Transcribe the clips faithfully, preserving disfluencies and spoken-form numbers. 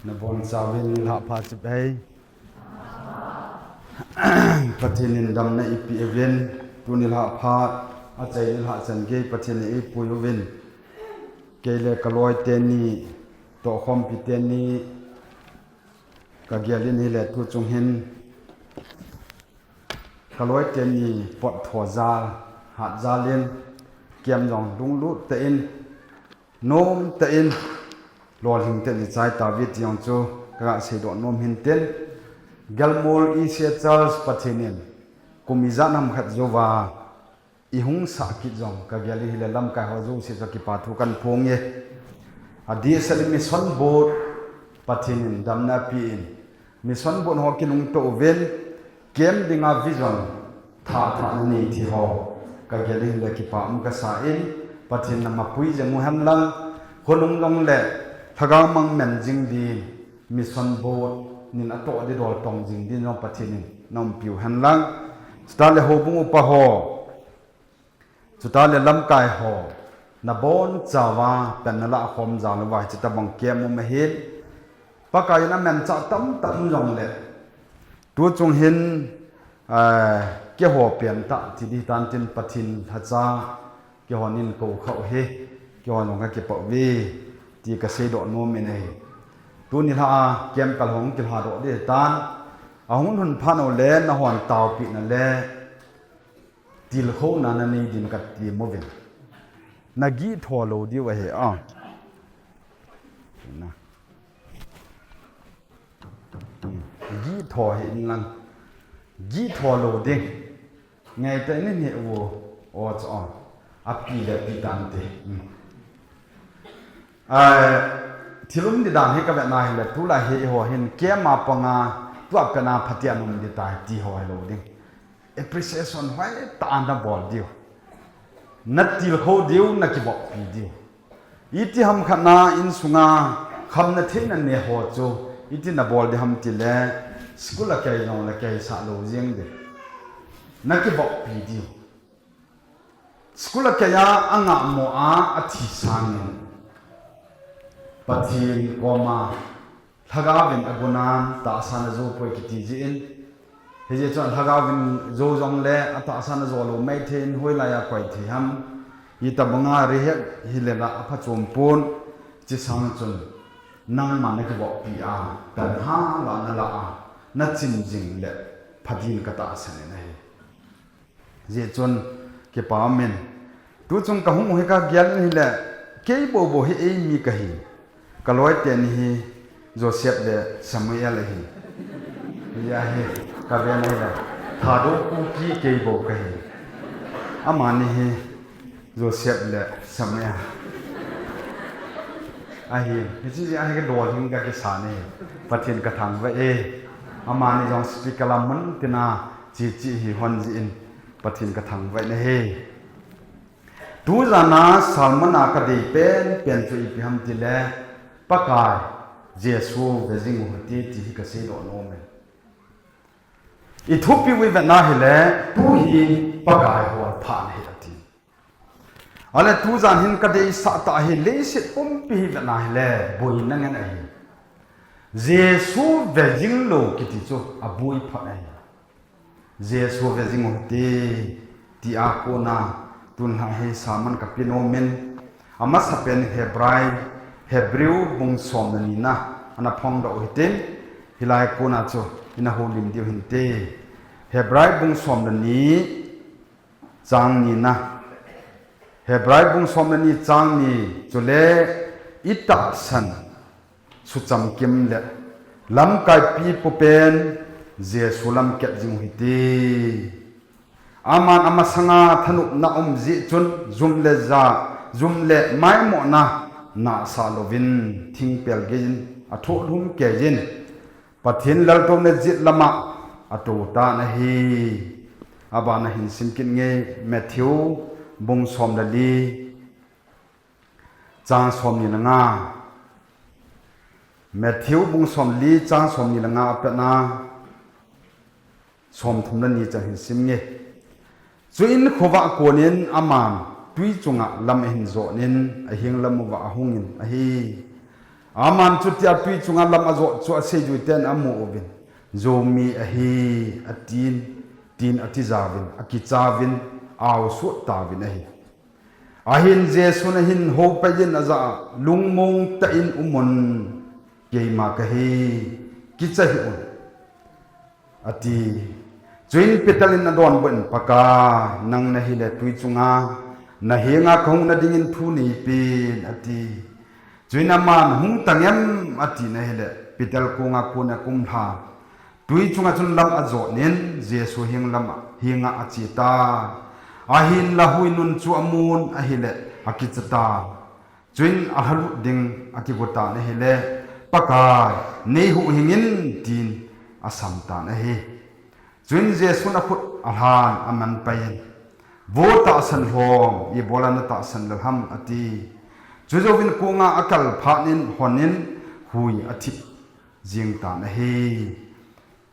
Nabonchauvin nilhah pha chip hei. Pathen in damna eipeh uvin, tu nilhah pha, achai nilhah chan gei Pathen in eipui uvin. Kei le kaloi teni, tohkhompi teni, kagel in hile tu chung hin, kaloi teni pot tho jal, hat jal in, kem jong lunglut tah in, nom tah in, lolhing tah in ichai tauve ti jong chu kaga seidoh nom hin tin. Gelmol E C A Church Pathen in kum ijat ham khat jouva eihung sah kit jong kagel in hile lamkai ho jouse chu kipa thu kahin phong e. Adehset in Mission Board Pathen in damna apen, Mission Board ho kilungto uvin, kem dinga vision thah thah anei thei ho kagel in hile kipa um kasa in, Pathen in amapui jeng u hen lang, khonung jong le lhagao mang men jing din, Mission Board in atoh ding dol tong jing din jong Pathen in ana umpiu hen lang. Chutah le houbung upa ho, chutah le lamkai ho, nabonchauva pan nalah khom jal uva hiche tobang kem um ahin, Pakai in amanchah tamtah um jong le, tu chung hin, eh, keiho pen tah ti ding tan tin Pathen lhacha, keihon eikou khah u hi, keihon jong kakipah uve, ti kaseidoh nom in ahi. Tu nilhah a kem kal hung kilhadoh ding tan, ahung lhun phat uleh nahon taopeh na le, tilkhouna nanei din katem uvin. Nagih tho lou diu ahi a. Na. Hmm. Gih tho hih in lang. Gih tho lou ding. Ngai tah in hin he u o chu o. Api le pi tante. Hmm. Ai, thil um ding dan hi kavet na hile tulai hi eiho hin kem a panga tua pen a phaten um ding tai ti ho hilou ding. Appreciation hoitah a nabol diu. Natilkhou diu, nakivoppi diu. Iti ham khat na insunga khamna theina nei ho chu, iti nabol ding ham tile, school a kei jong le kei sah lou jeng ding. Nakivoppi diu. School a kei a angah mo a, athi sangin Pathen koma Lhagaovin agunan tahsan ajo poi kiti jeh in, hijeh chun Lhagaovin jo jongle atahsan ajo lou maithei in hoilai a koi thei ham? Itobanga rehet hile la aphachom pon, chesang chun nangma nakivoppi a, tanha la nala a, nachin jing le pha din katahsan in ahi. Hijeh chun kipa umin. Tuchung kahung u hi kagel in hile, kei bou bou hi eimi kahi. Kaloi teni hi Joseph le Samuel ahi. Hijeh a hi kaven ahile, Thadou Kuki kei bou kahi. Amani hi Joseph le Samuel ahi. Hiche jeh a hi kadol hing kakisan ahi. Pathen kathangvah e. Amani jong speaker lam mun tina che che hi hon jeh in Pathen kathangvah in ahi. Tujan a sermon a kadei pen pen chu ipi ham tile, Pakai Jesu ve jing u hite ti hi kaseidoh nom e. Ithupi u ivet na hile, tu hi Pakai holphatna ahi ati. Ahile tujan hin kadeisah tah hi leiset pumpi hi ivet na hile, boina ngen ahi. Jesu ve jing lou kiti chu aboi phot ahi. Jesu ve jing u hite, tia kona, tun lha hi sermon kape nom in, amasapen Hebrai, Hebrew bung som le ni na, ana phongdoh u hitin, hilai kona chu, ina houlim diu hinte. Hebrai bung som le ni, chang ni na. Hebrai bung som le ni chang ni, chule itahsan suchamkim le lamkai pipu pen Jesu lam ket jing u hite. Aman amasanga thanopna um jeh chun jum le ja, jum le maimohna nahsah louvin thingpel geiyin athoh lhum keiyin Pathen laltouna jet lama atou tan ahi. Abana hin sim kit nge, Matthew bung som le li, chang som ni le nga. Matthew bung som li chang som ni le nga apatna som thum le ni chan hin sim nge. Chuin khovah konin aman tui chunga lam ahin jotnin aheng lam uva ahungin ahi. Aman chutia tui chunga lam ajot chu aseijuiten amu uvin, Jou mi ahi, atin, tin atijauvin, akichauvin, aosut tauvin ahi. Ahin Jesun ahin houpeijin ajah a, Lungmong tah in umun, keima kahi, kicha hih un, ati. Chuin Peter in adonbut in, Pakai, nang nahile tui chunga nahenga kahungna dingin thu neipeh in, ati. Chuin aman, Hung tangem, atina ahile, Peter konga kon akumlhan, tui chunga chun lam ajotnin, Jesu heng lama, henga achetan. Ahinla huinun chu amun ahile, akichatan. Chuin alhalut ding akigotan ahile, Pakai, neihuhhingin, tin asamtan ahi. Chuin Jesun akhut alhan amanpaiyin, Vo tahsan lhom, ibola natahsan lel ham, ati. Chujouvin konga akal phatnin honin hui athip jengtan ahi.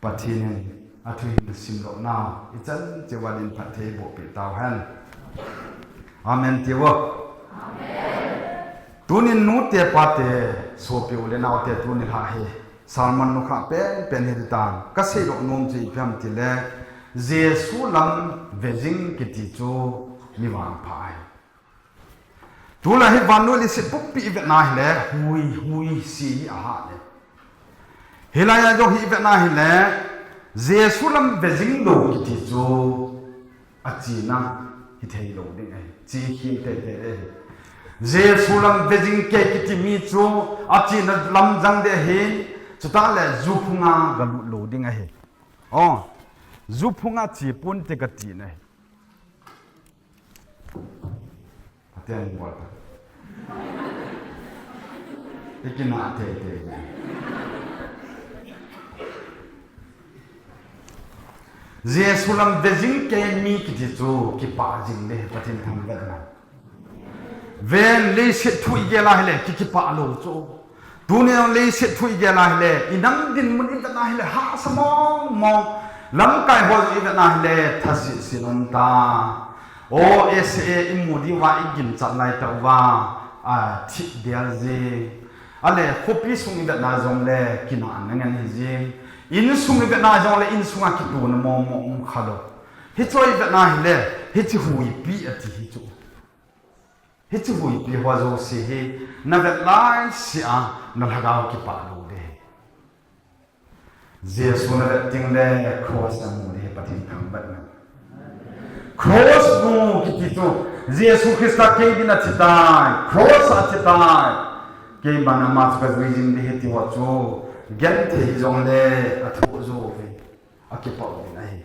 Pathen in athu hin simlouna ichan cheh uva din phatthei eiboh peh tauhen. Amen tiu. Tunin nute pate, sopi u le naote, tuni lha hi sermon nukhah penpen hititan, kaseidoh nom chu ipi ham tile, Jesu lam vejing kiti chu mi vangpha ahi. Tulai hi vannoi leiset pumpi ivetna hile, hui, hui, se hi ahah le. Hilai a jong hi ivetna hile, Jesu lam vejing lou kiti chu achena hitheilou ding ahi. Che khel teitei ahi. Jesu lam vejing kei kiti mi chu achena lamjang ding ahi. Chutah le juphunga galut lou ding ahi. O, juphunga cheponte katina ahi. Aten bol ta. Ikinah teitei. Jesu lam vejing kei mi kiti chu kipah jing ding ahi, Pathen thangvah in. Ven, leiset thu igel a hile ki, kipah lou chu. Tunia leiset thu igel a hile, inam dinmun ivetna hile, hahsa mong mong. Lamkai ho jong ivetna hile, thase se nom ta. O, S A imu diuva iginchat lai tah uva, athip del jeng. Ahile, khopi sung ivetna jongle, kinahna ngen hijeng. Insung ivetna jongle, insunga kitona mong mong um khalou. Hichu ivetna hile, hiche huipi ati hichu. Hiche huipi ho jouse hi, navet laisea, nalhagao kipah lou ding ahi. Jesu navet tengle cross namu ding ahi, Pathen thangvah in. Cross mu kiti chu, Jesu Christa kei dinga athi tai, cross a athi tai. Keiman ama chu kajui jing ding ahi tiho chu, genthei jongle athoh jou uve, akipah uvin ahi.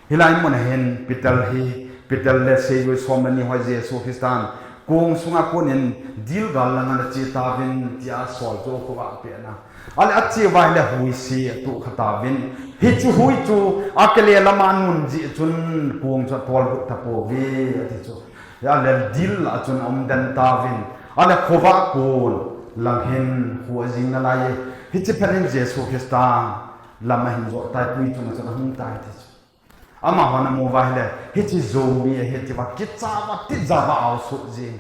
Hilai mun a hin Peter hi, Peter le seijui som le ni ho Jesu Christan kong sunga konin dil gal langa nache tauvin tia sol chu khovah pehna. Ahile ache uva ahile huise atohkha tauvin. Hiche hui chu akile lama anun jeh chun kong chu atolgot tapouve ati chu. Ahile dil a chun aum den tauvin. Ahile khovah kon lang hin kho ajing nalai e. Hiche phat in Jesu Christa lam ahin jot tai, tui chunga chun ahung tai ti chu. Amahon amu uva ahile, hiche Jou mi ahi tiuva, kicha uva, tija uva aosut jeng.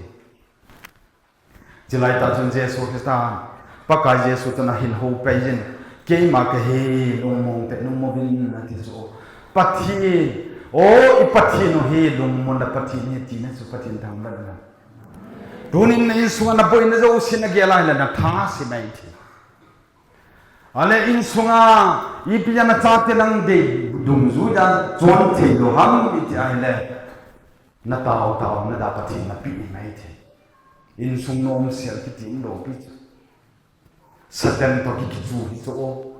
Chulai tah chun Jesu Christa, Pakai Jesu chun ahin houpeijin, keima kahi, lungmong tah in um uvin ati chu. Pathen, o i Pathen u hi lungmonna Pathen ahi tina chu Pathen thangvah in. Tunin na insunga naboina jouse nagel a ahile natha ase mai thei. Ahile insunga, ipi jeh a nachate nang dei dungjuiya chon thei lou ham iti ahile, natao taona da Pathen napeh mai thei. Insung nomsel kiti umlou pi chu. Satan toh ki, kichu hi chu o.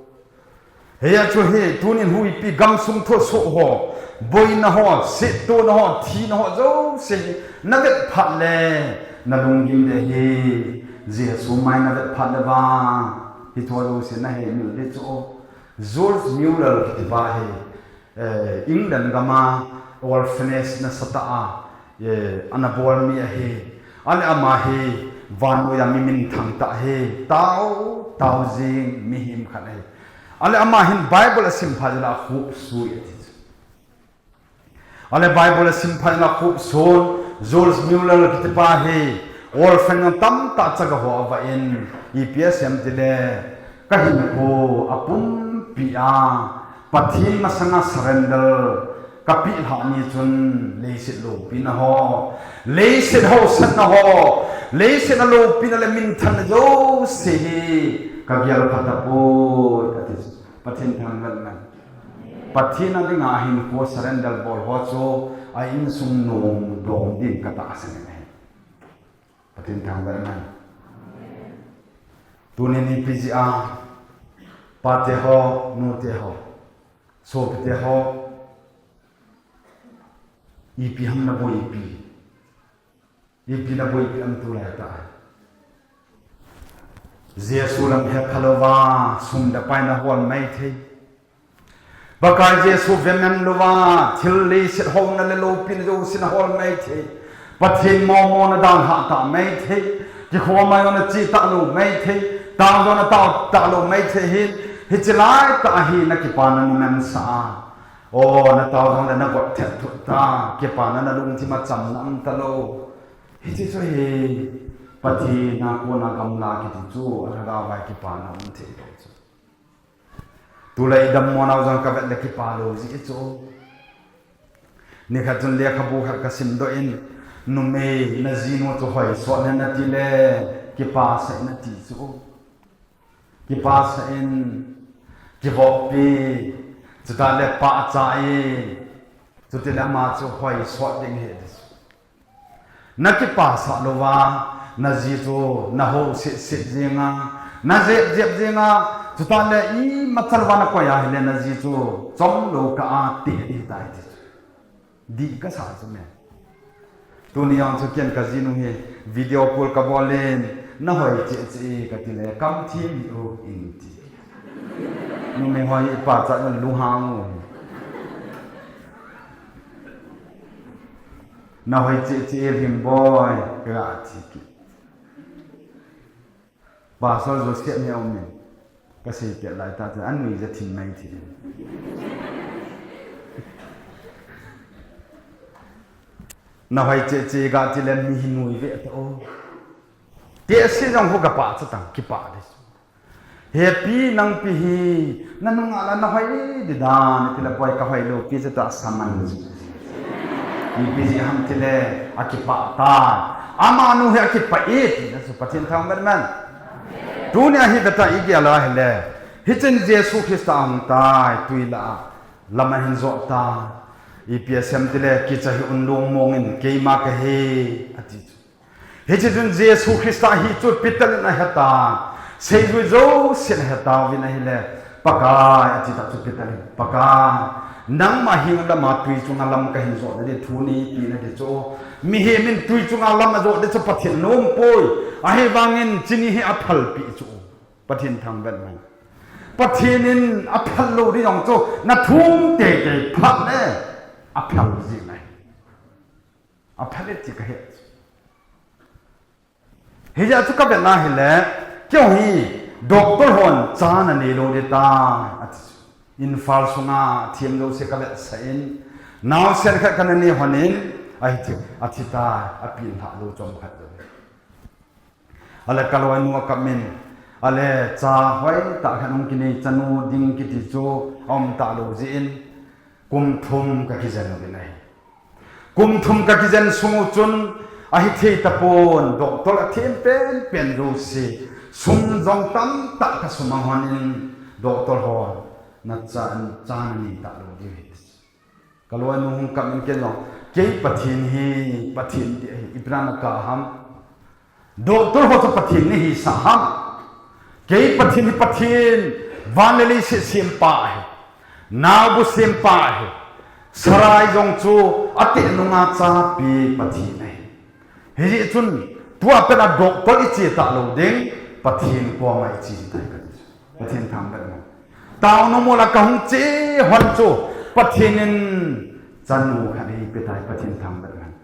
Hia chu hi, tunin huipi gamsung thusoh ho, boina ho, settona ho, thina ho jouse hi navet phat le, nalunggim le hi, Jesu mai navet phat le vang, hiche jouse nahemil ding chu o. George Muller kiti pa hi, eh, England gama orphanage nasatah a, eh, anabol mi ahi. Ahile ama hi vannoiya mi minthang tah ahi. Tao, tao jing mihem khat ahi. Ahile ama hin Bible asim phat jeh a akhup sui ati chu. Ahile Bible asim phat in akhup sun, George Muller kiti pa hi, Orphan jong tamtah chaga ho avah in, ipi asei em tile, ka hinkho apumpi a Pathen masanga surrender kapeh lhah ni chun leiset loupina ho, leiset haosatna ho, leiset a loupina le minthanna jouse hi kagel pha tapoi, ati. Pathen thangvah in. Pathen a dinga hinkho surrender bol ho chu a insung nom dom din katahsan e. Pathen thangvah in. Tuni nipi jeh a, pate ho, nute ho, sopite ho, ipi ham naboipi, ipi naboipi am tulai tah. Jesu lam hepha louva, sum le pai nahol maithei. Pakai Jesu veman louva, thil leiset houna le loupina jouse nahol maithei. Pathen momona dalhah tah maithei. Kikhoma jong nache talou maithei. Tao jong natao talou maithei hin. Hiche laitah hi nakipana naman sah a, o, natao jong le nagot thet thut ta. Kipana nalungthim a chamna um talou. Hiche chu hi Pathen a kona gamla kiti chu, alhagao vai kipana um thei lou chu. Tulai dammo nau jong kavet le kipa lou ji chu. Nikhat chun lekhabu khat kasimdoh in, numei najinu chu hoisot hen nati le, kipasah in nati chu. Kipasah in, kivoppi, chutah le pahcha in, chutile ama chu hoisot ding ahi ti chu. Nakipasah louva, naji chu nahou setset jeng a, najep jep jeng a, chutah le imacha louva nakoi a hile naji chu chomlou kah a teh ding ahitai ti chu. Dih kasah chu me. Tuni jong chu ken kajinu hi video call kabol in, nahoi cheh cheh e katile, kam thim hih un ti. Numei ho hi pahcha in lunghang u. Nahoi cheh cheh e Lhimboi, kaga ti kit. Pastor Joseph hi aumin, kasei pet laitah chu, anuija thim maithei. Nahoi cheh cheh e gati le mi hi nuive ta o. Tehse jong khu kapahcha tan, kipah ding. Hepi, nangpi hi, nanunga la nahoi ding dan, tile poi kahoi lou pi chu ta saman. Ipi jeh ham tile, akipah tai. Amanu hi akipah e, tina chu Pathen thangvah in. Tunia hi kata igel a hile, hichun Jesu Christa ahung tai, twi lah a, lam ahin jot tai. Ipi asei em tile, kicha hih un, lungmong in, keima kahi, ati chu. Hiche chun Jesu Christa hi chu Peter in ahetan, seijui jousen ahetauvin ahile, Pakai, ati tah chu Peter in, Pakai, nangma heng lama twi chunga lam kahin jot nading thu neipe nading chu. Mihem in twi chunga lam ajot ding chu Pathen in aum poi. Ahivangin chuni hi aphalpeh chu. Pathen thangvah in. Pathen in aphal lou ding jong chu nathum teitei phat le aphal jing ahi. Aphal e ti kahe. Hijeh chun kavet na hile, keiho hi doctor hon cha nanei lou ding tai, ati chu. Imphal sunga athem jouse kavetsah in, naosen khat kana nei lhonin, ahi chu, athi tai, apin lhah lou chomkhat jou. Ale kaloinu akap in, ale cha hoitah khat hung kinei, chanu ding kiti chu aum talou jeh in, kum thum kakijen uvin ahi. Kum thum kakijen sung u chun ahithei tapon, doctor athem penpen jouse, sum jong tamtah kasumang lhonin, doctor hon nacha, cha nanei talou diu ahi. Kaloinu hung kap in ken jong, kei Pathen hi, Pathen ti ahi, ipi dinga nakap ham? Doctor ho chu Pathen nahisah ham? Kei Pathen hi Pathen, van le leiset sempa ahi. Naobu sempa ahi. Sarai jong chu ateh nunga chapi Pathen ahi. Hijeh chun, tua pet a doctor iche talou ding, Pathen koma iche tai kati. Pathen thangvah in. Taona mol a kahung che lhon chu, Pathen in chanu khat eipe tai, Pathen thangvah in.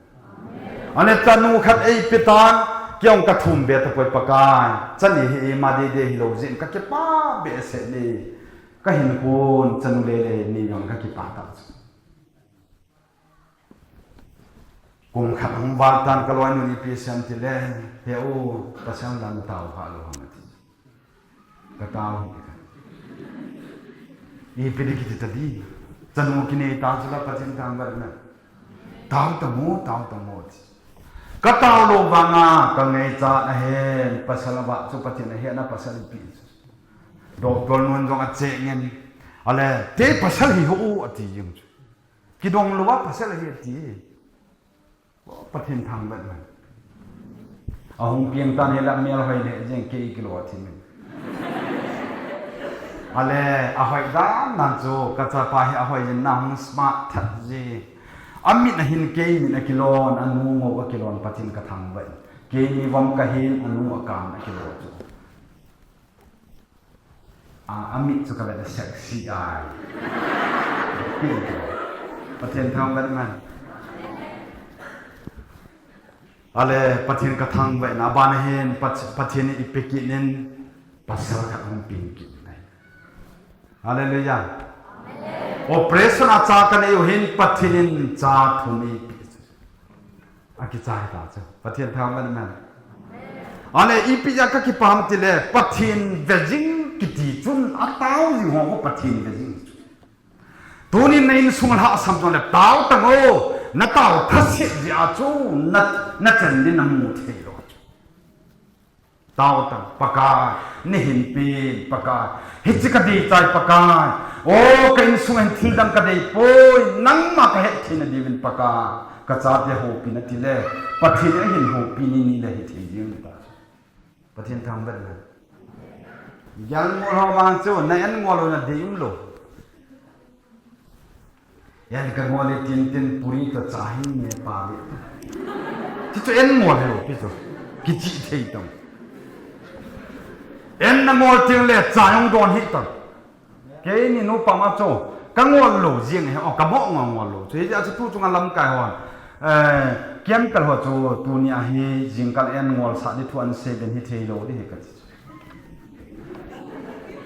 Ahile chanu khat eipe tan, kei jong kathum be tapoi Pakai. Chani hi eima deidei hilou jeh in kakipah behseh e. Kahinkhon chanu lele ni jong kakipah tah chu. Kum khat hung val tan ka loinu in ipi asei em tile, he u, pasal dan tao kha lou ham ati. Ka tao hi ka. Ipi di kiti ta di. Chanu kinei ta chu la Pathen thangvah in. Tao ta mo, tao ta mo ti. Ka tao lou vanga ka ngaichat ahin, pasal a vah chu Pathen ahin a pasal ipi chu. Doctor nun jong acheng in. Ale, te pasal hi ho u ati jing chu. Kidong lou a pasal hi ati. Pathen thangvah in. Ahung piang tan hi la mel hoi le jeng kei kilo a thim in. Ale, ahoi dan dan chu, ka chapa hi ahoi jin na hung smart that ji. Amit ahin kei mit akilon, anu ngou akilon, Pathen ka thangvah in. Kei mi vom kahin, anu akan akilo chu. A, amit chu ka vet a sexy ai. Pathen thangvah in. Ale, Pathen ka thangvah in, aban ahin, Pat-, Pathen in ipi kit in, pasal khat hung ping kit in. Hallelujah. Operation a cha ka nei u hin, Pathen in cha thum eipe. Akichai ta chu. Pathen thangvah in. Ale, ipi a ka kipah em tile, Pathen ve jing kiti chun, atao jing ho Pathen ve jing chu. Tunin na insung lhasam jongle tao tan o, na tao thaset jeh a chu, na, na chen din na mu thei lou. Tao tan, Pakai, nei hinpen, Pakai. Hiche ka deichai, Pakai. O, ka insung a hin thil dang ka dei poi, nangma ka hetthei na diuvin, Pakai. Ka chate houpi na tile, Pathen in ahin houpi ni ni le hithei ding ta. Pathen thangvah in. Gel ngol ho vang chu, na en ngol lou na dei um lou. Yan ka ngol le tin tin puri to cha hin me pa le. Ti chu en ngol lo pi chu. Kichi thei tong. En na ngol tin le cha yong don hi tong. Keini nupa ma chu ka ngol lo jing he, o ka mo ngol ngol lo. Chu hi a chu tu chunga lamkai hon. Eh, kiam kal ho chu tuni a hi jingkal en ngol sa di thu an sei ben hi thei lo di he ka ti.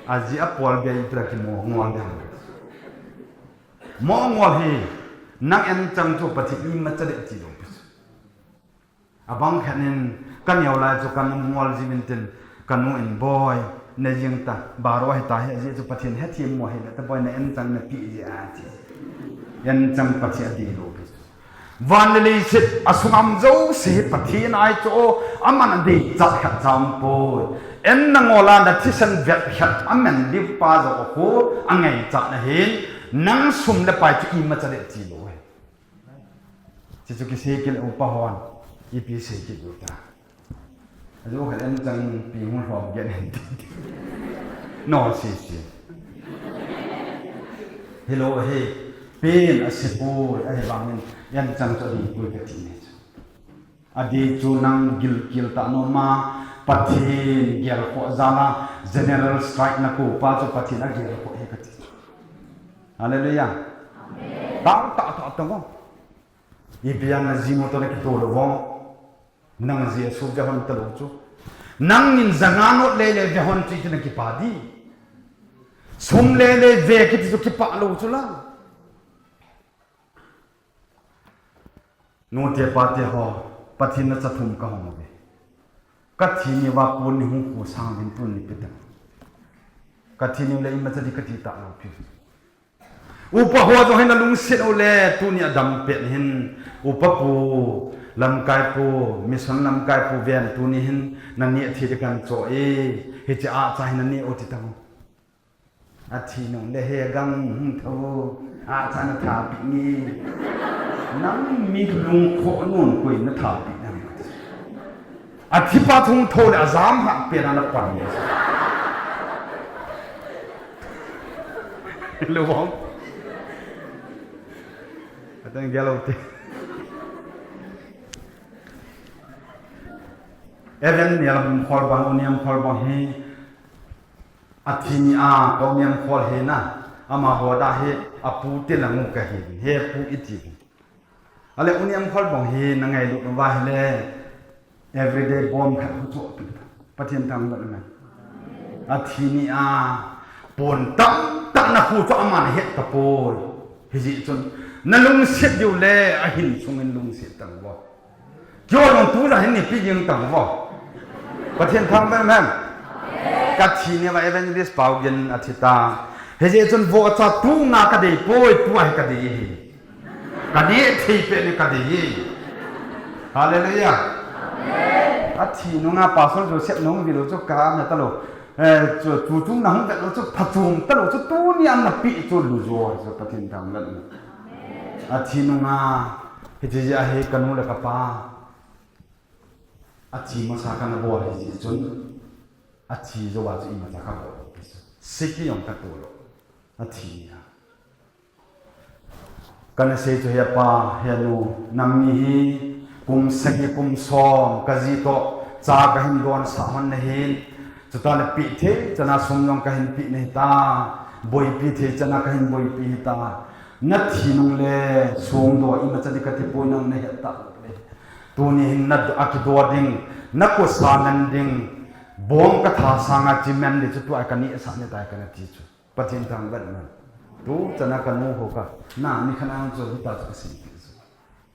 Aji a pol be i pra ki mo ngol de. Mo ngol hi, nang en chang chu Pathen imacha le ti lou pi chu. Abang khat in, ka neo lai chu ka ngol ji min tin, ka nu in boi, na jing ta, baro hi ta hi, aji chu Pathen hethem mo hi, ta boi na en chang na pi ji a ti. En chang Pathen a di lou pi chu. Van le leiset a sung a um jouse hi Pathen ahi chu, aman a deichat khat cha um poi. En na ngol a na thisan vet khat aman diu pa joh khu, angaichat na hin, nang sum le pai chu imacha le ti lou hi. Chuchu kisei kit le upa hon, ipi sei kit u ta. Ajo khat en chang pi hung lhom gen hen ti. No, si, si. Hello, he. Pen a se poi, ahi vangin, en chang chu a di poi ka ti ne chu. A di chu nang gilkel ta nom a, Pathen gelkhoh jal a, general strike na ko pa chu Pathen a gelkhoh hi ka ti. Hallelujah. Amen. Tao ta ta ta ngo. Ipi a na ji mo to na kito lou vong. Nang Jesu ve hon ta lou chu. Nang in janga not le le ve hon chu iti na kipa di. Sum le le ve kiti chu kipa lou chu la. Nu te pa te ho, Pathen na cha thum ka hong ve. Ka thi ni va pon ni hung khu sang vin tun ni pe ta. Ka thi ni le imacha di ka ti ta lou pi. Upa ho jong hin na lungset u le, tuni a dam pet hin, upa pu, lamkai pu, mission lamkai pu ven tuni hin, na neh thei di kan cho e, hiche a cha hin na neh u ti ta mo. A thi nung le he gang hung tho, a cha na tha pi ni. Nang mi lung kho nun koi na tha pi nang. A thipa thung tho le a jam hah pen a na pan ni. Lo bom. Atang gelo te. Even ni alam khol bang, uniam khol bang hi. A thi ni a, ka uniam khol hi na. Ama ho da hi, a pu te la ngu ka hi. He pu i ti. Ale uniam khol bang hi na ngailut uva hile, everyday bom khat khu chu pi ta. Pathen thangvah in. A thi ni a, pon tam tah na khu chu aman het ta poi. Hijeh chun, nalungset diu le, ahin sungin lungset tang vo. Keiho jong tujan hin neipi jing tang vo. Pathen thangvah hen. Kathi ni va Evangelist Paugin athi ta. Hijeh chun vohcha tunga kadei poi, tua hi kadei hi. Kaneh thei pet ni kadei hi. Hallelujah. Athi nunga Pastor Joseph nahung vil u chu kana talou. Eh, chu, chu chung nahung vet lou chu, phachom talou chu, tuni a napeh chu lujo chu Pathen thangvah hen. Athi nunga, hiche jeh a hi kanu le kapa. Athi masa kana bol hijeh chun. Athi jou a chu imacha kabol. Siki jong katoh lou. Athi a. Kana sei chu, he pa, he nu, nangni hi kum sagi kum som kaji toh cha kahin donsah hon nahin. Chuteng le peh thei chana sum jong kahin peh nahi ta. Boipi thei chana kahin boipi hita. Nathi nung le songdoh imacha ding kati poi, nang nahet ta le. Tuni hin na akidoh ding, nakosa ngen ding, bong katha sanga chi men ding chu tua kanehsah nahi tai kana ti chu. Pathen thangvah hen. Tu chana kanu ho ka, na ni khat a chu hita chu kasei ti chu.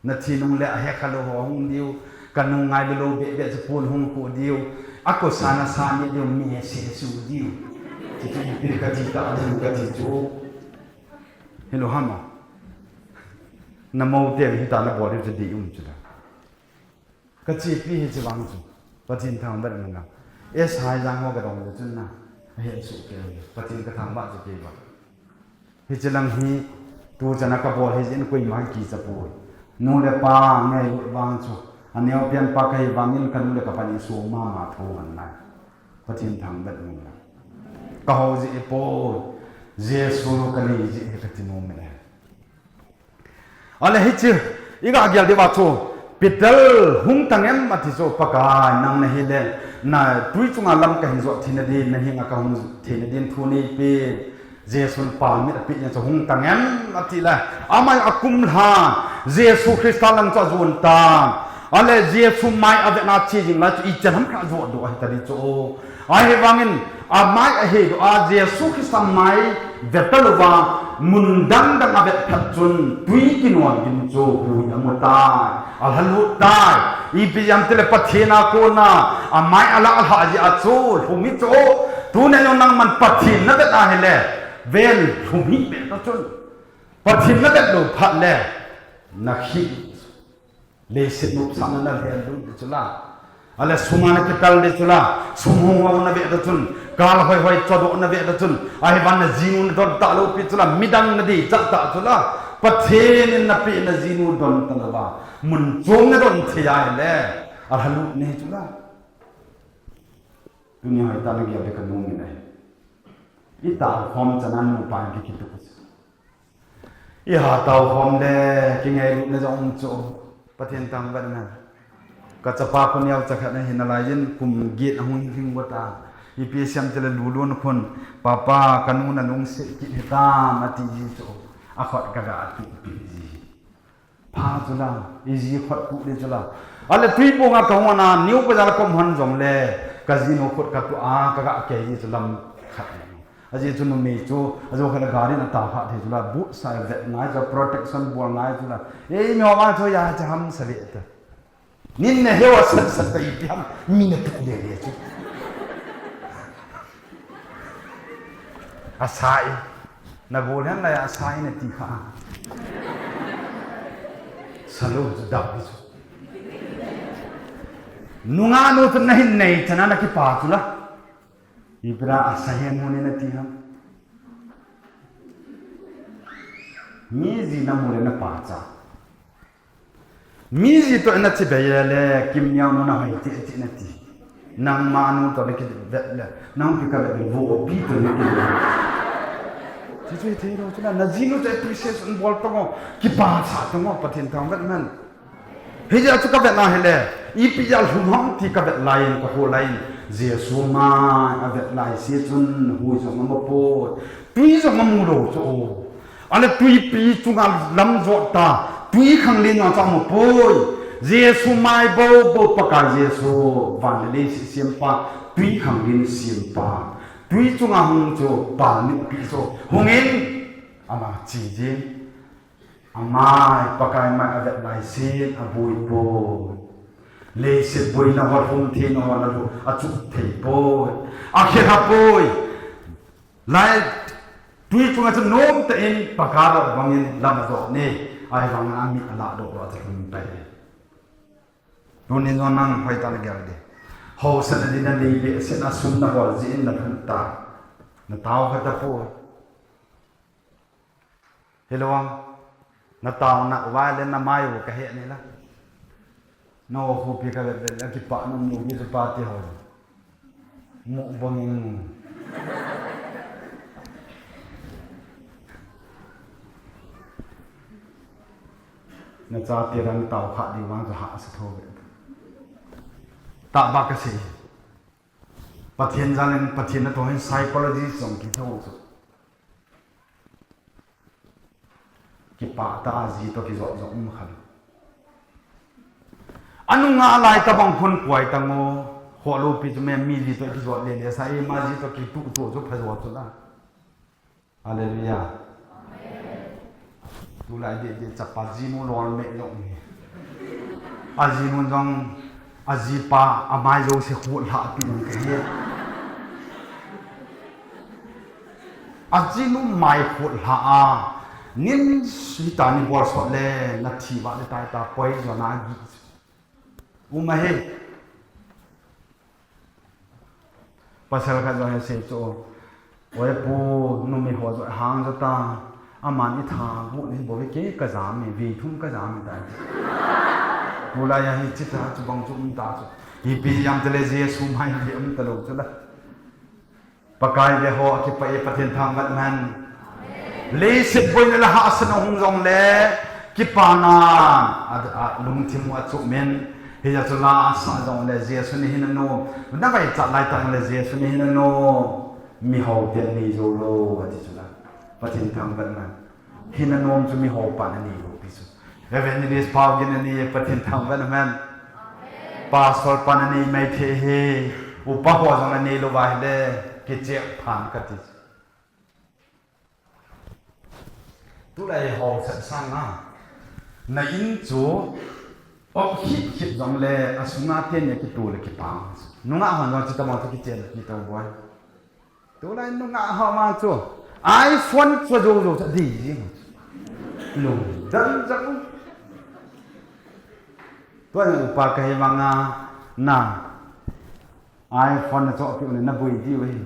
Nathi nung le ahe khalou ho hung diu, kanu ngailu lou beh beh chu pon hung ko diu, akosa nasa neh diu, mese su diu. Chuti ipi kati ta ding kati chu. Hilou ham a. Namou te hita nabol diu chu dei um chu la. Kachepi hiche vang chu. Pathen thangvah hen lang. Esai jang ho kadong le chun na. Ahet soh kei. Pathen kathangvah chu kei vang. Hiche lang hi tu chana kabol hijeh in koima kicha poi. Nu le pa ngailut vang chu. Aneopen pa kahi vangin kanu le kapa ni soma ma tho han nai. Pathen thangvah hen lang. Kahou jeh poi. Jesu kanei jeh hi kati nom e. Ale hiche, iga gel diu va chu, Peter hung tang em ati chu, Pakai nang nahi le, na tui chunga lam kahin jot theina din, nahenga kahung theina din thu neipe, Jesun palmit apeh jeh chu hung tang em ati le, amai akum lha, Jesu Christa lang chu ajon tan, ale Jesu mai avetna che jing lai chu ichan ham khat ajot doh ahi ta di chu. Ahivangin, amai ahedoh a, Jesu Christa mai vetal uva, mun dang dang avet phat chun, tui kinon gin chu, hui amu tai, alhalut tai, ipi jeh ham itile Pathen a kona, amai alah lhah jeh a chu, lhum hi chu, tuni jong nangman Pathen navet ahile, ven lhum hih beh ta chun, Pathen navet lou phat le, nahi. Leiset nopsahna nalhen lut di chu la. Ale sum a nakital di chu la. Sum hung hung nave di chun. Kal hoi hoi chodoh nave di chun. Ahivangin najinu nadon talou pi chu la. Midang nadei chat ta chu la. Pathen in napeh najinu don talou va. Mun chom nadon thei ahile. Alhalut nahi chu la. Tuni hoitah a nagel di kanom in ahi. Itao khom chana nupa in kikitup. Ihatao khom le, kingailutna jong um chu, Pathen thangvah hen. Kachapa khu neocha khat ahi nalaiyin, kum get ahung lhing got a. Ipi asei em itile lulun khun, Papa, kanu nalungset kit hitam, ati ji chu. Akhut kaga tupi ji. Pha chu la, iji khut tuh di chu la. Ale tui bong a kahung a, New Bazar kom hon jongle, kajinu khut katuh a, kaga kei ji chu lam khat. Ajeh chu numei chu, ajou khat le gari in atao kha thei chu la, boot sa vet ngai chu, protection bol ngai chu la. Eimi ho vang chu ya cha ham sa ve ta. Nin na heu a sat sat ta ipi ham, mi na tuh le le chu. Asai. Nagol hen lai asai nati kha. Salou chu dap di chu. Nungah nu chu nahin nei chana nakipa chu la. Ipi dia asa hen mu ne nati ham. Mi ji namu le napacha. Mi ji toh nache bei le, Kimneo nu nahoi tete nati. Nangma nu toh nakivet le, nang pi kavet le, vo pi toh nakivet. Chuchu hithei lou chu la, najinu toh appreciation bol tong o, kipasah tong o, Pathen thangvah hen. Hijeh a chu kavet na hile, ipi jeh a lhum ham ti kavet laiyin, kaho laiyin, Jesu mai avet lai se chun, hui jong amu poi, tui jong amu lou chu o. Ale tuipi chunga lam jot ta, tui khanglen a chu amu poi. Jesu mai bou bou Pakai Jesu, van le leiset sempa, tui khanglen sempa. Tui chunga hung chu, palmit pi chu, hungin, ama che jin. Amai, Pakai mai avet lai sin, aboi poi. Leiset boina ho lhum theina ho na lu, achuh thei poi. Akhe kha poi. Lai, tui chunga chu nom tah in, Pakai ro bangin lam adoh ni. Ahivangin amit alah doh doh a chu lhum tai. Tunin jong nang hoitah in na gel ding. Haosatna ding na nei behseh na sum na bol jeh in na lhun ta. Na tao kha tapoi. Hilou vang. Na taona uva le na mai u ka he ni la. Na o khu pi ka le le kipah nom nu ki chu pa ti ho. Mukbang in. Na chate dang tao kha ding vang chu hahsa tho ve. Tahbeh ka sei. Pathen jal in Pathen natong hin psychology jong kitho chu. Kipah tah a ji toh kijot jong um kha lou. Anunga lai tabang khun koi tang o. Kholou pi chu me mi ji toh kijot le le sa e ma ji toh kituh tuh chu pha jo chu la. Hallelujah. Tulai deh deh chapa jinu lol meh lou ni. Ajinu jong ajipa amai jouse khut lha pi jong kahi. Ajinu mai khut lha a. Nin sita ni bol sot le na thi va le tai ta poi jo na gi. Uma he. Pasal khat jong asei chu, "Oi pu, numei ho jong hang jo ta, aman itha bu ni bou ve, kei kajam e, ve thum kajam e," tai. Tulai a hi chita chu bang chu um ta chu. Ipi jam tile Jesu mai ve um talou chu la. Pakai ve ho, akipah e, Pathen thangvah man. Leiset boina le hahsatna hung jong le, kipana, a, a, lungthim u achuh min, hijeh chun la asa jong le, Jesu ni hin anom, na vai chat lai tah le, Jesu ni hin anom, mi ho te nei jou lou, ati chu la. Pathen thangvah man. Hin anom chu mi ho pan anei lou pi chu. Evangelist Paugin anei, Pathen thangvah man. Pastor pan anei mai thei hi, upa ho jong anei lou va hile, kichep phan kati. Tulai ho sat sang a. Na in chu, op khit khit jong le, asunga ten ya kitu le kipang. Nungah hon jong chita mo chu kichen kitu boi. Tulai nungah ho ma chu iPhone chu jou jou cha di jing. Lungdam jang. Tua upa kahi vanga na iPhone na choh pi u le na boi di u hi.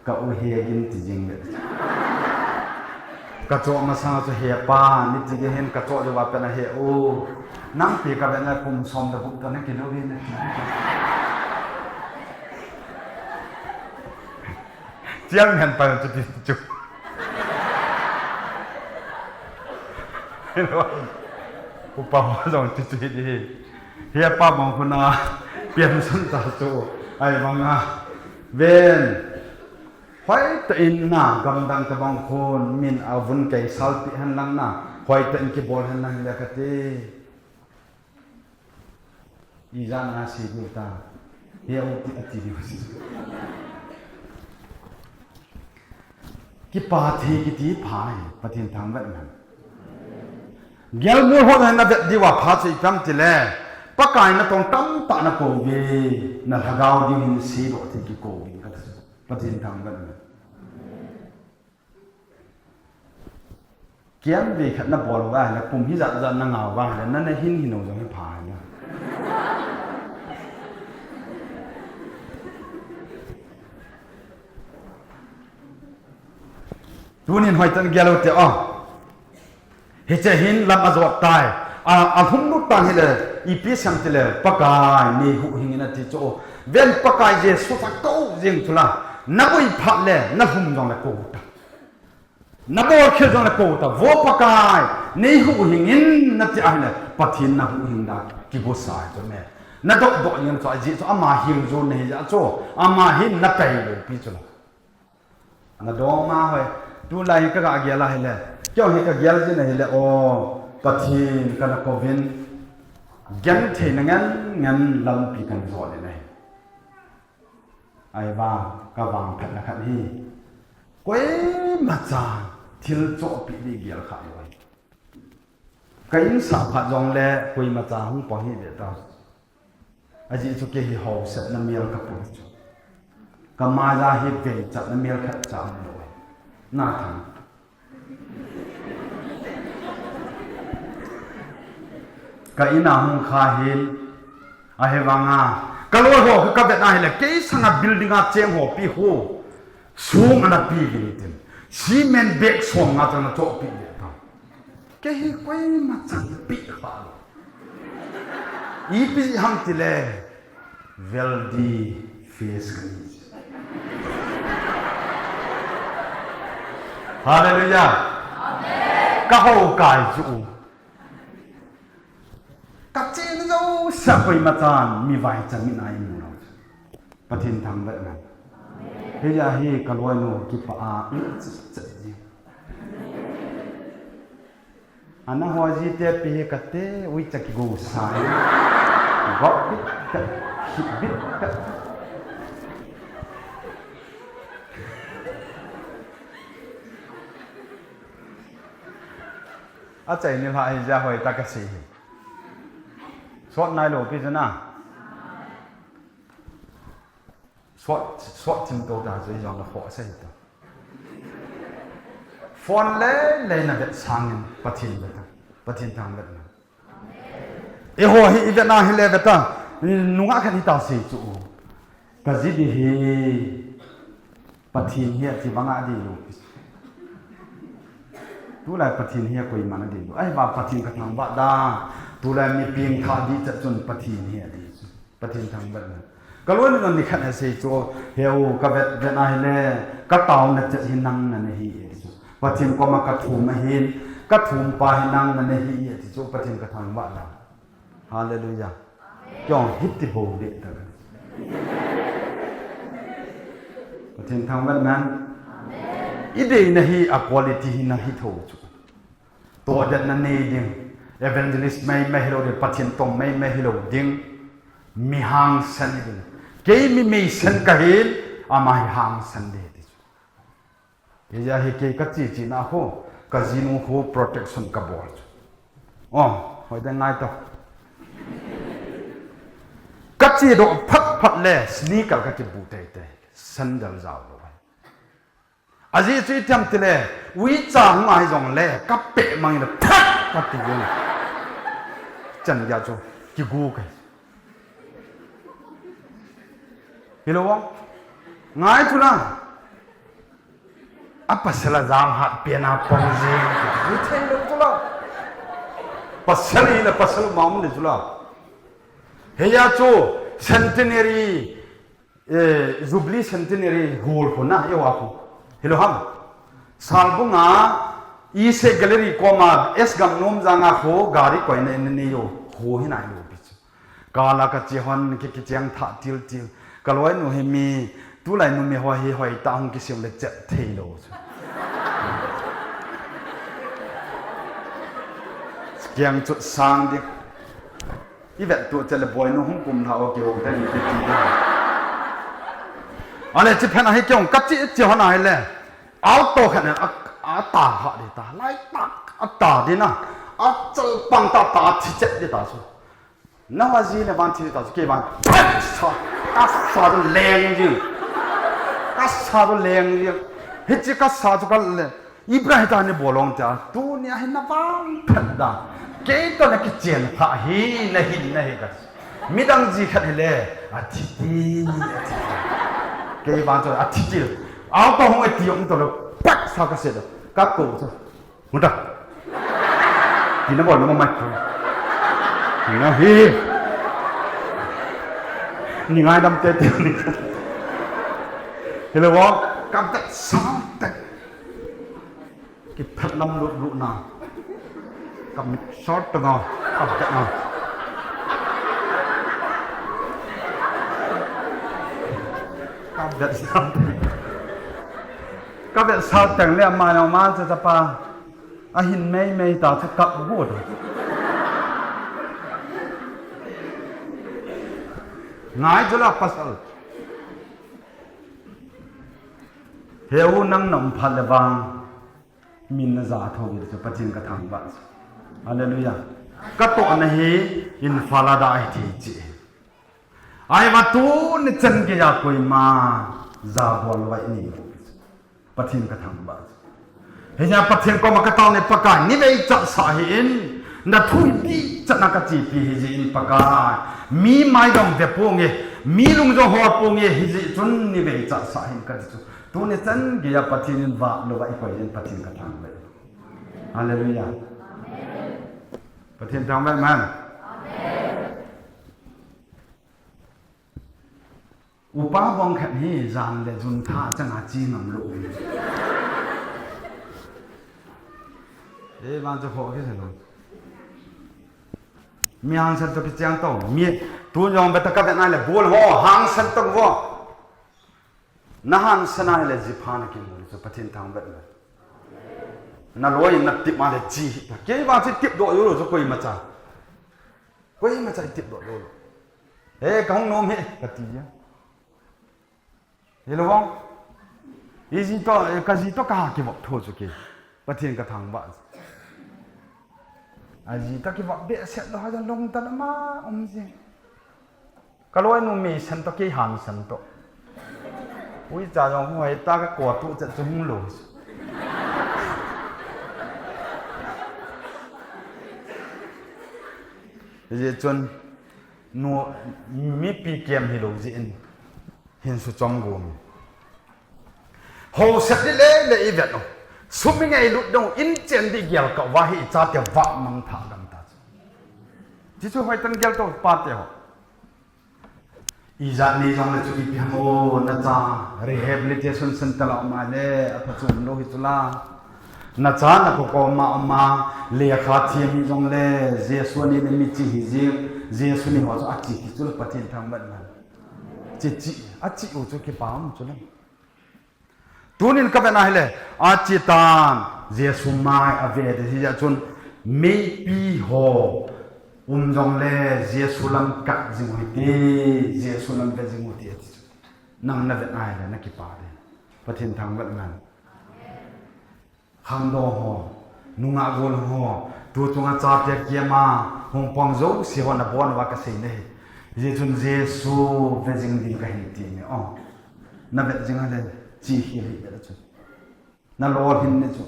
Ka u he gin ti jing le. Ka choh masang chu he pa ni ti ge hin ka choh jou va pe na he u. Nang pi ka ve na kum som da bu ta na ki lo ve na ki. Chiang hen pa chu ti chu. Upa ho jong ti chu hi di hi. He pa bang khun a pian sun ta chu. Ai bang a. Ven. Hoitah in na gamdang tabang khun min avun kei salpeh hen lang na. Hoitah in kibol hen lang le kati. Ijat a sei diu ta. He u ti ati diu. Kipa thei kiti pha hi, Pathen thangvah man. Gelmul ho na vet diu a pha chu ipi ham tile, Pakai natong tamtah na kou ve, na lhagao diu hin seidoh thei kikou ve kati. Pathen thangvah man. Kiam ve khat na bol uva hile, kum hijat jat na ngah uva hile, na, na hin hin u jong hi pha hile. Tunin hoitah in gel u te o. Hiche hin lam ajot tai. A, alhum lut tan hile, ipi sem tile, Pakai, nei huhhing in ati chu. Ven Pakai Jesu tha kou jing chu la. Na boi phat le, na lhum jong le kou ta. Na bol khel jong le kou ta, vo Pakai, nei huhhing in na ti ahile, Pathen na huhhing dan, kigosa chu me. Na doh doh jeng chu, ajeh chu ama hil jon na hi jeh chu, ama hin na pai lou pi chu. Na dong ma hoi, tulai hi ka ga gel ahile, kei hi ka gel jin ahile, o, Pathen ka na kouvin, gentheina ngen ngen lampi kan jot in ahi. Ahivang, ka vangphatna khat hi. Koima chan. Thil chohpeh ding gel kha lou. Ka insah phat jongle koima cha hung pang hih ve ta. Ajeh chu kei hi haosatna mel ka pui chu. Ka maiya hi veichatna mel khat cha um lou. Na thang. Ka in a hung kha hin, ahivanga, ka loi ho ka vet a hile, kei sanga building a cheng ho pi ho, song ana pi vin tin. Cement bag som nga chang ana chohpeh ve ta. Kei hi koima chan pi kha lou. Ipi ham tile, wealthy face ka nei. Hallelujah. Ka hou kai chu. Ka chen jouse koima chan mi vaichat mi nai mu lou. Pathen thangvah hen. Hijeh a hi ka loinu kipah a, chet chet ji. Ana ho ji te pi hi kate, uicha kigo sa. Gop bit ka, hit bit ka. Achaini lha hi ja hoi ta ka si hi. Sot nai lou pi chu na. Sot, sot thim to ta chu i jong na kho sa hi ta. Phone le, le na vet sangin Pathen vet ta. Pathen thangvah hen. Eiho hi i vet na hile vet ta. Nungah khat hi ta sei chu. Ka ji di hi Pathen hi ati vang a di lou. Tulai Pathen hi koiman a di lou. Ahivang Pathen ka thangvah da. Tulai mi peng tha di chat chun Pathen hi ati chu. Pathen thangvah hen. Ka loinu nikhat a sei chu, heu ka vet vet a hile, ka taona chet hi nang na nei hi e chu. Pathen koma ka thum ahin, ka thum pa hi nang na nei hi e ti chu, Pathen ka thangvah na. Hallelujah. Kei jong hiti bou ding ta. Pathen thangvah hen. I deina hi a quality hi na hi tho chu. Tohdetna nei ding, evangelist maimai hilou ding, Pathen tong maimai hilou ding, mi hangsan ding. Kei mi meisan ka hin, ama hi hangsan ding ti chu. Hijeh a hi kei ka che chena khu, ka jinu khu protection ka bol chu. Oh, hoi ding ngai to. Ka chedoh phat phat le, sneaker ka kibu tei tei, sandal jao lou. Ajeh chu itiam tile, uicha hung ahi jongle, ka peh mang le, phat! Ka ti jeng. Chan gei chu, kigu kai. Hilou a? Ngai chu la. A pasal a jam hat pen a pang jeng. Ni thei lou chu la. Pasal hi la, pasal ma um le chu la. Heia chu, centenary, Eh, Jubilee Centenary hall khu na, eiho a khu. Hilou ham. Salbung a, Ise Gallery koma, S Gamnomjang a khu, gari koina in nei u, khu hi nai lou pi chu. Kala ka che hon, ki, kicheng tha til til. Ka loinu hi mi, tulai numei ho hi hoi ta hung kisem le chet thei lou chu. Kiang chu sang dik. I vet tu chele boinu hung kum lha o kihou ta ni ti ti. Ale chi phen a hi kei jong ka che che hon a hile. Auto khat na a, a ta ha di ta. Lai ta a ta di na. A chal pang ta ta thi chet di ta chu. Na wa ji le van thi ta chu kei van. Sa, ka sa tu leng ji. Ka sa tu leng ji. Hichi ka sa chu ka le. Ibrahim ta ni bolong ta, tunia hi na vang phat da. Kei to na kichen pha hi, na hin na hi ka. Midang ji khat hi le, a thi ti, a thi ti. Kei vang to, a thi ti. Au to hong e ti ong to lo, pak sa ka se do. Ka ko to. Muta. Ti na bol na mai ko. Ti na hi. Ni ngai dam te te ni. Hello, ka ta sa ta. Kiphat lam lut lut na. Ka mit short to nga. Ka vet na. Ka vet sa. Ka vet sa teng le ma na ma cha cha pa. A hin mei mei ta cha ka bu ta. Ngai jula pasal. Heu nang na um phat le vang. Min na ja tho ve chu Pathen ka thangvah. Hallelujah. Ka tohna hi Imphal a da ahi thei chi. Ahivang tuni chan geiya koima ja bol vai ni. Pathen ka thangvah. Hiya Pathen koma ka taona Pakai, ni vei cha sa hi in, na thu hi di cha na ka chepi hi ji in Pakai. Mi mai dong ve ponge, mi lung jong hol ponge hi ji chun ni vei cha sa hin ka ti chu. Tuni chan geiya Pathen in vah lou va i koi in Pathen ka thangvah. Hallelujah. Pathen thangvah man. Upa bang khat hi jan le jun tha changa chi ngam lou. Ei, vang chu kho kisa lou. Mi hangsan to kichang to. Mi tu jong beta ka vet na le bol ho hangsan to vo. Na hangsan na le jipha na kimu chu Pathen thangvah le. Na loi na tip ma le chi hi ta. Kei vang chi tip doh lou lou chu koima cha. Koima cha tip doh lou lou. He, ka hung nom he, ka ti ya. Hello, vang. I ji to, eh, ka ji to ka kivop tho chu ke. Pathen ka thangvah. A ji to kivop behseh lou ha jong long ta ma um ji. Ka loinu mi san to ke han san to. Ui cha jong hoi ta ka ko tu cha chu hung lou. Ji chun. Nu, mipi kem hilou jeh in, hin su chom gom. Hou set di le le i vet u. Sum i ngei lut dong in chen di gel ka va hi i chate va mang tha dam ta chu. Ti chu hoi tan gel to pa te ho. I jat ni jong le chu ipi ham o na cha rehabilitation center la ma le a pha chun lou hi chu la. Na cha na ko ko ma ma le kha thiam hi jong le Jesu ni le mi chi hi ji Jesu ni ho chu a chi hi chu la Pathen thangvah man. Chi chi a chi u chu kipa um chu la. Tunin ka vet na hile, a chi tan, Jesu mai a ve de hi a chun, mipi ho, um jong le, Jesu lam kat jing u hite, Jesu lam vet jing u hite, a ti chu. Nang na vet na hile, na kipa de. Pathen thangvah man. Khangdong ho, nungah gol ho, tu chunga chate kiam a, hung pang jouse ho na bon uva ka sei na hi. Hijeh chun Jesu ve jing ding ka hin ti ne, o. Na vet jing a le, chi hi hi vet a chu. Na lolhin ne chu.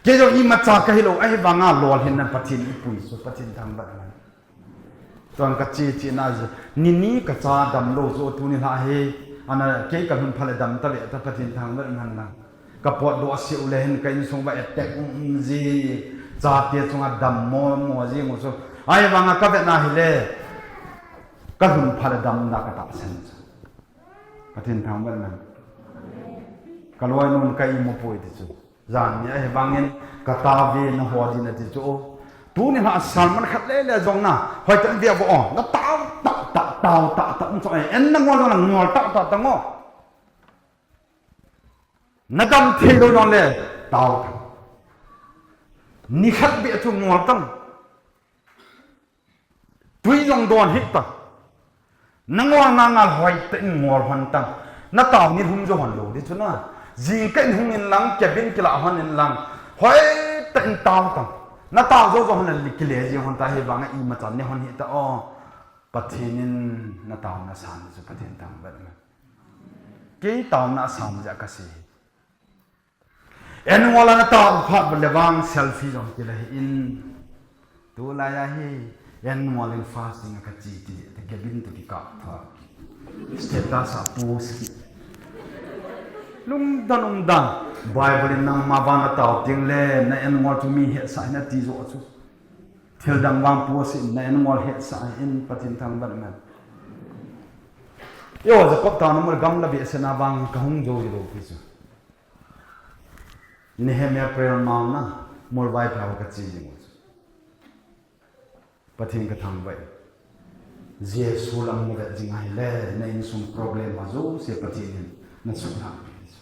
Kei jong imacha ka hilou, ahivanga lolhinna Pathen i pui chu, Pathen thangvah man. Tuan ka chi chi na ji, ni ni ka cha dam lou chu tuni lha hi, ana kei ka lhun pha le dam ta ve ta Pathen thangvah man lang. Ka potdoh a siu le hin ka insung va attack um um ji, chate chunga dam mo mo ji ngu chu. Ahivanga ka vet na hile, ka lhun pha le dam na ka tahsan chu. Pathen thangvah man. Ka loinun ka imu poi ti chu. Jan ni ahivangin ka ta ve na ho din a ti chu. Tuni lha sermon khat le le jong na. Hoi tan ve vo o. Na tao ta ta tao ta ta. Chu en na ngol jong na ngol ta ta ta ngo. Na dam thei lou jong le tao ta. Ni khat be chu ngol tang. Tui jong don hih ta. Na ngol nga nga hoi ta in ngol hon tang. Na tao ni hum jo hon lou di chu na. Jing ka in hung in lang, cabin kila hon in lang. Hoi ta in tao tang. Na tao jo jo hon le kile ji hon ta hivanga imacha ne hon hih ta o. Pathen in na taona san chu Pathen thangvah man. Kei taona san ja ka sei. Annual a na tao phat le vang selfie jong kila hi in. Tulai a hi annual in fasting a ka chi ti te cabin to kikap tha. Status a post ki. Lungdon umdon. Bible in nangma vang na tao teng le na annual chu mi hetsah in a ti jo chu. Thil dang vang post in na annual hetsah in Pathen thangvah man. Yo, Jacob taona mol gamla behseh na vang ka hung jo ji lou pi chu. Nehemiah prayer mount na, mol vai pha ka chi jing u chu. Pathen ka thangvah. Jesu lam na vet jing a hile, na insung problem a jouse Pathen in na suhlang pi chu.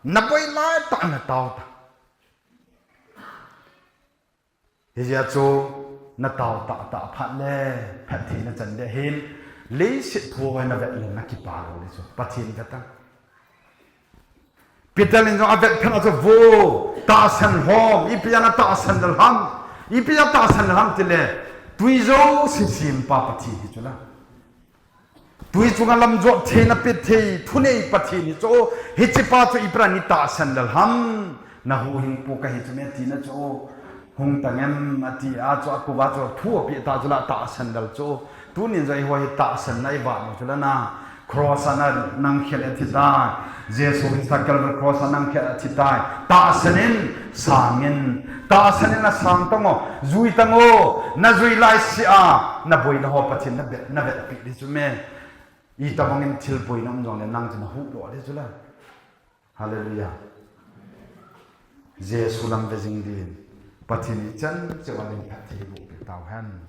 Na boi lai ta na tao ta. Hijeh a chu na tao ta ta phat le, phat thei na chan le hin, leiset thu hoi na vet le na kipa lou le chu, Pathen vet a. Peter in jong a vet phat a chu vo, Tahsan hom, ipi a na tahsan lel ham, ipi a tahsan lel ham tile, tui jouse sempa Pathen hi chu la. Tui chunga lamjot thei na pe thei, thunei Pathen hi chu, hichepa chu ipi a ni tahsan lel ham, na huhhingpu kahi chu me tina chu, hung tangem ati a chu, akuva chu thu ape ta chu la tahsan lel chu, tunin jong eiho hi tahsan na i vah u chu la na, cross a na nang khel a thi tai, Jesu Christa Calvary cross a nang khel a thi tai, tahsan in, sang in, tahsan in na sang tang o, jui tang o, na jui lai sia, na boina ho Pathen na vet, na vet pi di chu me. Itobang in thil boina um jongle nang chu na huh lo di chu la. Hallelujah. Jesu lam ve jing din. Pathen in ichan cheh a lungphat thei boh pi tau hen.